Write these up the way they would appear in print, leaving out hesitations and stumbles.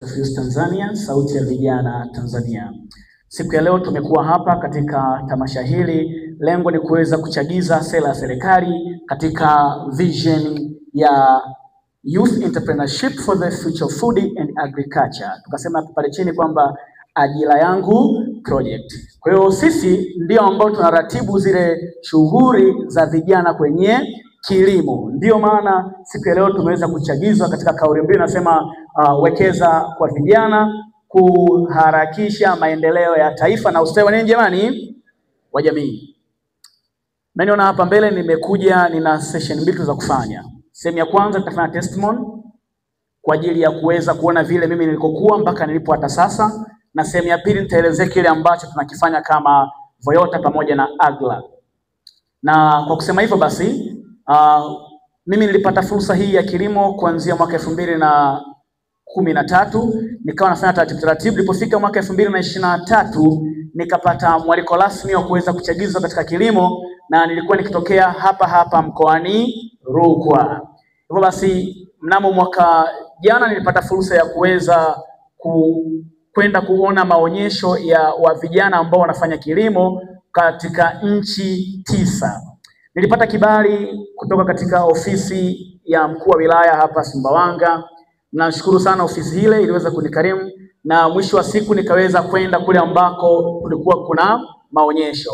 Youth Tanzania, sauti ya vijana Tanzania. Siku ya leo tumekuwa hapa katika tamasha hili, lengo ni kuweza kuchagiza sera ya serikali katika vision ya Youth Entrepreneurship for the Future of Food and Agriculture. Tukasema pale chini kwamba ajira yangu project. Kwa hiyo sisi ndio ambao tunaratibu zile shughuli za vijana kwenye kilimo. Ndiyo maana siku ya leo tumeweza kuchagizwa katika kauli mbiu inasema, wekeza kwa vijana kuharakisha maendeleo ya taifa na ustawi wa nini jamani, wa jamii. Mnaona hapa mbele nimekuja, nina session mbili za kufanya. Sehemu ya kwanza nitafanya testimony kwa ajili ya kuweza kuona vile mimi nilikokuwa mpaka nilipo hata sasa, na sehemu ya pili nitaelezea kile ambacho tunakifanya kama Voyota pamoja na AGLA. Na kwa kusema hivyo basi, mimi nilipata fursa hii ya kilimo kuanzia mwaka 2013, nikawa nafanya taratibu taratibu. Nilipofika mwaka 2023 nikapata mwaliko rasmi wa kuweza kuchagizwa katika kilimo, na nilikuwa nikitokea hapa hapa mkoani Rukwa. Hivyo basi mnamo mwaka jana nilipata fursa ya kuweza kwenda kuona maonyesho ya wa vijana ambao wanafanya kilimo katika nchi 9. Nilipata kibali kutoka katika ofisi ya mkuu wa wilaya hapa Sumbawanga. Nashukuru sana ofisi ile iliweza kunikarimu, na mwisho wa siku nikaweza kwenda kule ambako kulikuwa kuna maonyesho.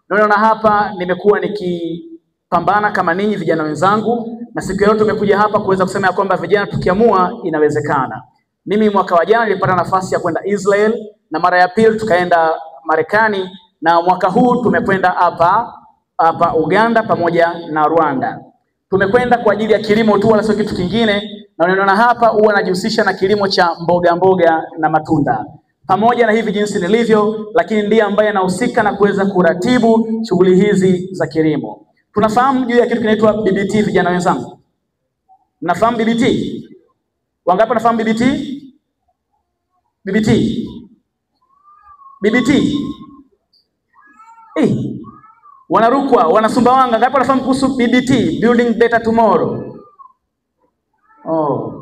Naona hapa nimekuwa nikipambana kama ninyi vijana wenzangu, na siku leo tumekuja hapa kuweza kusema ya kwamba vijana tukiamua inawezekana. Mimi mwaka wa jana nilipata nafasi ya kwenda Israel, na mara ya pili tukaenda Marekani, na mwaka huu tumekwenda hapa hapa Uganda pamoja na Rwanda. Tumekwenda kwa ajili ya kilimo tu, wala sio kitu kingine. Na unaona hapa huwa najihusisha na kilimo cha mboga mboga na matunda. Pamoja na hivi jinsi nilivyo, lakini ndiye ambaye anahusika na kuweza kuratibu shughuli hizi za kilimo. Tunafahamu juu ya kitu kinaitwa BBT vijana wenzangu. Mnafahamu BBT? Wangapi wanafahamu BBT? BBT. BBT. Wanarukwa, wanasumbawanga, ngapi wanafahamu kuhusu BBT, Building Better Tomorrow? Oh.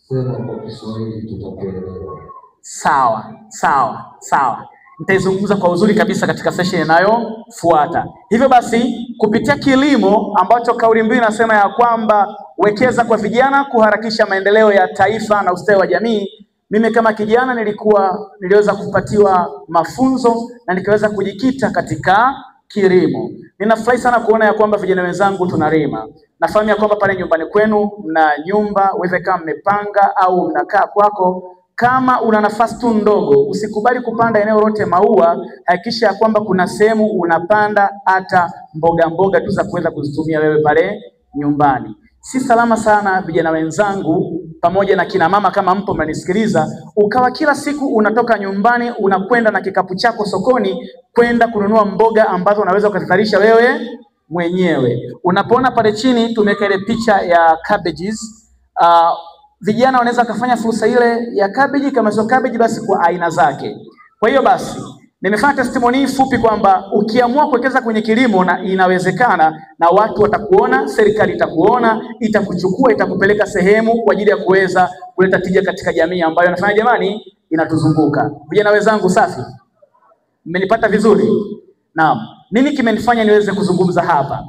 Sema kwa Kiswahili tutakuelewa. Sawa, sawa, sawa. Nitaizungumza kwa uzuri kabisa katika session inayofuata. Hivyo basi, kupitia kilimo ambacho kauli mbiu inasema ya kwamba wekeza kwa vijana kuharakisha maendeleo ya taifa na ustawi wa jamii, mimi kama kijana niliweza kupatiwa mafunzo na nikaweza kujikita katika kilimo. Ninafurahi sana kuona ya kwamba vijana wenzangu tunalima. Nafahamu ya kwamba pale nyumbani kwenu mna nyumba, wewe kama mmepanga au mnakaa kwako, kama una nafasi tu ndogo, usikubali kupanda eneo lote maua. Hakikisha ya kwamba kuna sehemu unapanda hata mboga mboga tu za kuweza kuzitumia wewe pale nyumbani. Si salama sana vijana wenzangu pamoja na kina mama kama mpo mnanisikiliza, ukawa kila siku unatoka nyumbani unakwenda na kikapu chako sokoni kwenda kununua mboga ambazo unaweza ukazalisha wewe mwenyewe. Unapoona pale chini tumeweka ile picha ya cabbages. Vijana wanaweza kufanya fursa ile ya cabbage, kama sio cabbage basi kwa aina zake. Kwa hiyo basi nimefanya testimony fupi kwamba ukiamua kuwekeza kwenye kilimo na inawezekana, na watu watakuona, serikali itakuona, itakuchukua, itakupeleka sehemu kwa ajili ya kuweza kuleta tija katika jamii ambayo inafanya jamani inatuzunguka. Vijana wenzangu safi, mmenipata vizuri? Naam. Nini kimenifanya niweze kuzungumza hapa?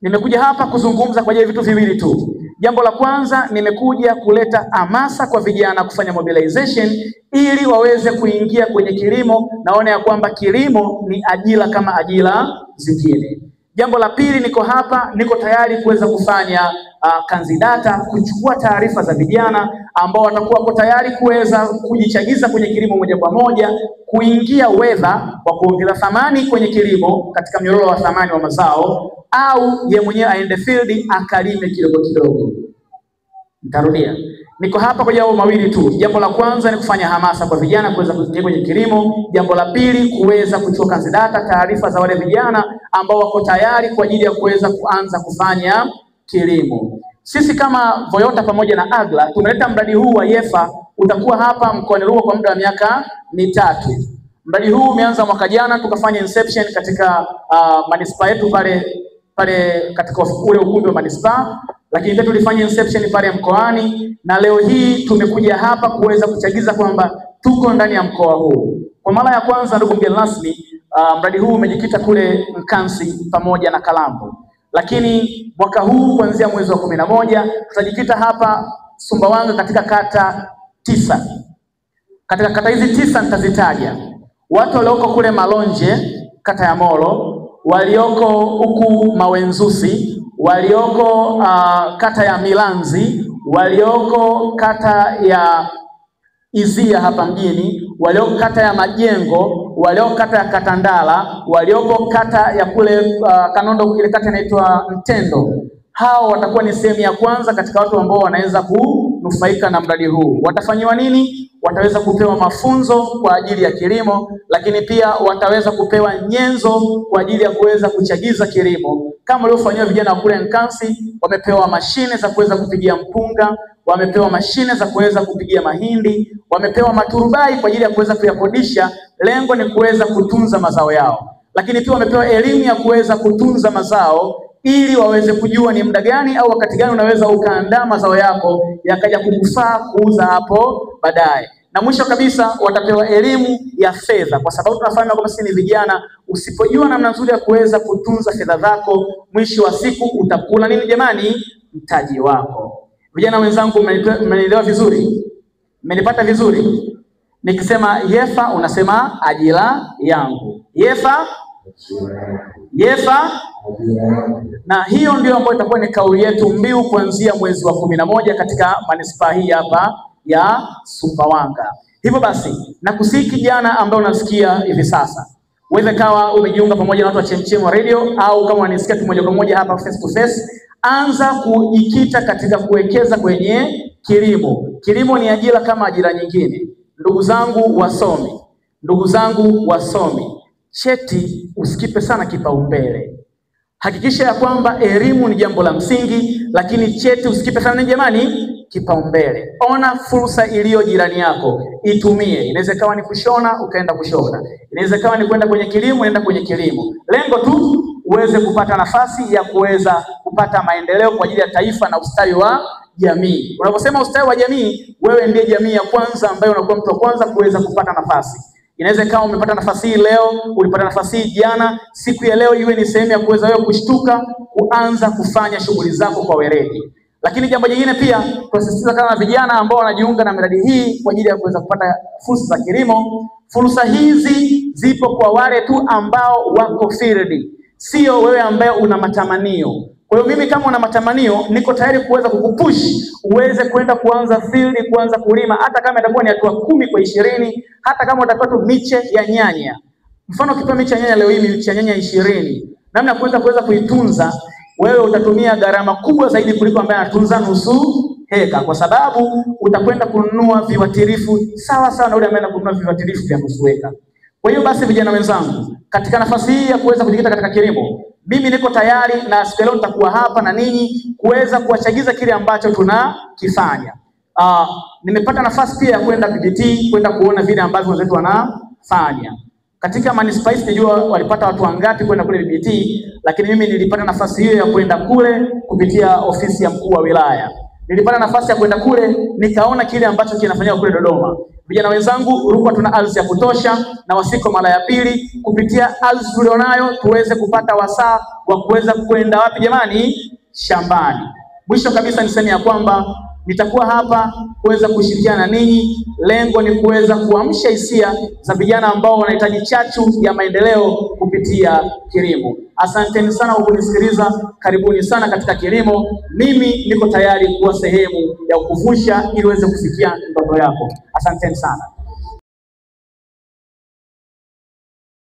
Nimekuja hapa kuzungumza kwa ajili ya vitu viwili tu. Jambo la kwanza, nimekuja kuleta hamasa kwa vijana kufanya mobilization ili waweze kuingia kwenye kilimo, naona ya kwamba kilimo ni ajira kama ajira zingine. Jambo la pili, niko hapa, niko tayari kuweza kufanya kanzidata, kuchukua taarifa za vijana ambao watakuwa wako tayari kuweza kujichagiza kwenye kilimo moja kwa moja, kuingia wedha kwa kuongeza thamani kwenye kilimo katika mnyororo wa thamani wa mazao, au ye mwenyewe aende field akalime kidogo kidogo. Nitarudia. Niko hapa kwa jambo mawili tu. Jambo la kwanza ni kufanya hamasa kwa vijana kuweza kuingia kwenye kilimo. Jambo la pili kuweza kuchukua kanzidata, taarifa za wale vijana ambao wako tayari kwa ajili ya kuweza kuanza kufanya kilimo. Sisi kama Voyota pamoja na AGLA tumeleta mradi huu wa YEFFA, utakuwa hapa mkoani Rukwa kwa muda wa miaka 3. Mradi huu umeanza mwaka jana, tukafanya inception katika manispaa yetu pale pale katika ule ukumbi wa manispaa, lakini pia tulifanya inception pale mkoani, na leo hii tumekuja hapa kuweza kuchagiza kwamba tuko ndani ya mkoa huu. Kwa mara ya kwanza, ndugu mgeni rasmi, mradi huu umejikita kule Mkansi pamoja na Kalambo, lakini mwaka huu kuanzia mwezi wa 11 tutajikita hapa Sumbawanga katika kata 9. Katika kata hizi 9 nitazitaja: watu walioko kule Malonje kata ya Molo, walioko huku Mawenzusi, walioko kata ya Milanzi, walioko kata ya Izia hapa mjini, walioko kata ya Majengo, walioko kata ya Katandala, walioko kata ya kule Kanondo, ile kata inaitwa Mtendo. Hao watakuwa ni sehemu ya kwanza katika watu ambao wanaweza kunufaika na mradi huu. Watafanyiwa nini? Wataweza kupewa mafunzo kwa ajili ya kilimo, lakini pia wataweza kupewa nyenzo kwa ajili ya kuweza kuchagiza kilimo kama waliofanyiwa vijana wa kule Nkansi. Wamepewa mashine za kuweza kupigia mpunga, wamepewa mashine za kuweza kupigia mahindi, wamepewa maturubai kwa ajili ya kuweza kuyakodisha. Lengo ni kuweza kutunza mazao yao, lakini pia wamepewa elimu ya kuweza kutunza mazao ili waweze kujua ni muda gani au wakati gani unaweza ukaandaa mazao yako yakaja kukufaa kuuza hapo baadaye. Na mwisho kabisa watapewa elimu ya fedha, kwa sababu tunafahamu kwamba sisi ni vijana, usipojua namna nzuri ya kuweza kutunza fedha zako, mwisho wa siku utakula nini jamani? Mtaji wako. Vijana wenzangu, mmenielewa vizuri? Mmenipata vizuri? Nikisema Yefa unasema ajira yangu. Yefa, Yefa. Na hiyo ndio ambayo itakuwa ni kauli yetu mbiu kuanzia mwezi wa 11 katika manispaa hii hapa ya Sumbawanga. Hivyo basi, nakusihi kijana ambaye unasikia hivi sasa, uweze kawa umejiunga pamoja na watu wa Chemchem wa Radio au kama unanisikia tu moja kwa moja hapa face to face, anza kujikita katika kuwekeza kwenye kilimo. Kilimo ni ajira kama ajira nyingine. Ndugu zangu wasomi, ndugu zangu wasomi, cheti usikipe sana kipaumbele. Hakikisha ya kwamba elimu ni jambo la msingi, lakini cheti usikipe sana jamani kipaumbele. Ona fursa iliyo jirani yako, itumie. Inaweza kawa ni kushona, ukaenda kushona. Inaweza kawa ni kwenda kwenye kilimo, unaenda kwenye kilimo. Lengo tu uweze kupata nafasi ya kuweza kupata maendeleo kwa ajili ya taifa na ustawi wa jamii. Unaposema ustawi wa jamii, wewe ndiye jamii ya kwanza ambayo unakuwa mtu wa kwanza kuweza kupata nafasi. Inaweza kama umepata nafasi hii leo, ulipata nafasi hii jana, siku ya leo iwe ni sehemu ya kuweza wewe kushtuka, kuanza kufanya shughuli zako kwa weledi. Lakini jambo jingine pia tunasisitiza kama vijana ambao wanajiunga na miradi hii kwa ajili ya kuweza kupata fursa za kilimo, fursa hizi zipo kwa wale tu ambao wako field, sio wewe ambaye una matamanio. Kwa hiyo mimi kama una matamanio, niko tayari kuweza kukupush uweze kwenda kuanza field, kuanza kulima, hata kama itakuwa ni hatua 10 kwa 20, hata kama utapata miche ya nyanya. Mfano ukipewa miche ya nyanya leo hii, miche ya nyanya 20, namna ya kuweza kuitunza, wewe utatumia gharama kubwa zaidi kuliko ambaye anatunza nusu heka, kwa sababu utakwenda kununua viuatilifu sawa sawa na yule ambaye anakununua viuatilifu vya nusu heka. Kwa hiyo basi, vijana wenzangu, katika nafasi hii ya kuweza kujikita katika kilimo, mimi niko tayari na siku leo nitakuwa hapa na ninyi kuweza kuwachagiza kile ambacho tunakifanya. Nimepata nafasi pia ya kwenda PPT, kwenda kuona vile ambavyo wenzetu wanafanya. Katika manispaa sijua walipata watu wangapi kwenda kule BBT, lakini mimi nilipata nafasi hiyo ya kwenda kule kupitia ofisi ya mkuu wa wilaya. Nilipata nafasi ya kwenda kule nikaona kile ambacho kinafanyika kule Dodoma. Vijana wenzangu, Rukwa tuna ardhi ya kutosha, na wasiko mara ya pili kupitia ardhi tulionayo tuweze kupata wasaa wa kuweza kwenda wapi jamani? Shambani. Mwisho kabisa niseme ya kwamba nitakuwa hapa kuweza kushirikiana na ninyi. Lengo ni kuweza kuamsha hisia za vijana ambao wanahitaji chachu ya maendeleo kupitia kilimo. Asanteni sana kwa kunisikiliza. Karibuni sana katika kilimo. Mimi niko tayari kuwa sehemu ya kukuvusha ili uweze kufikia ndoto yako. Asanteni sana.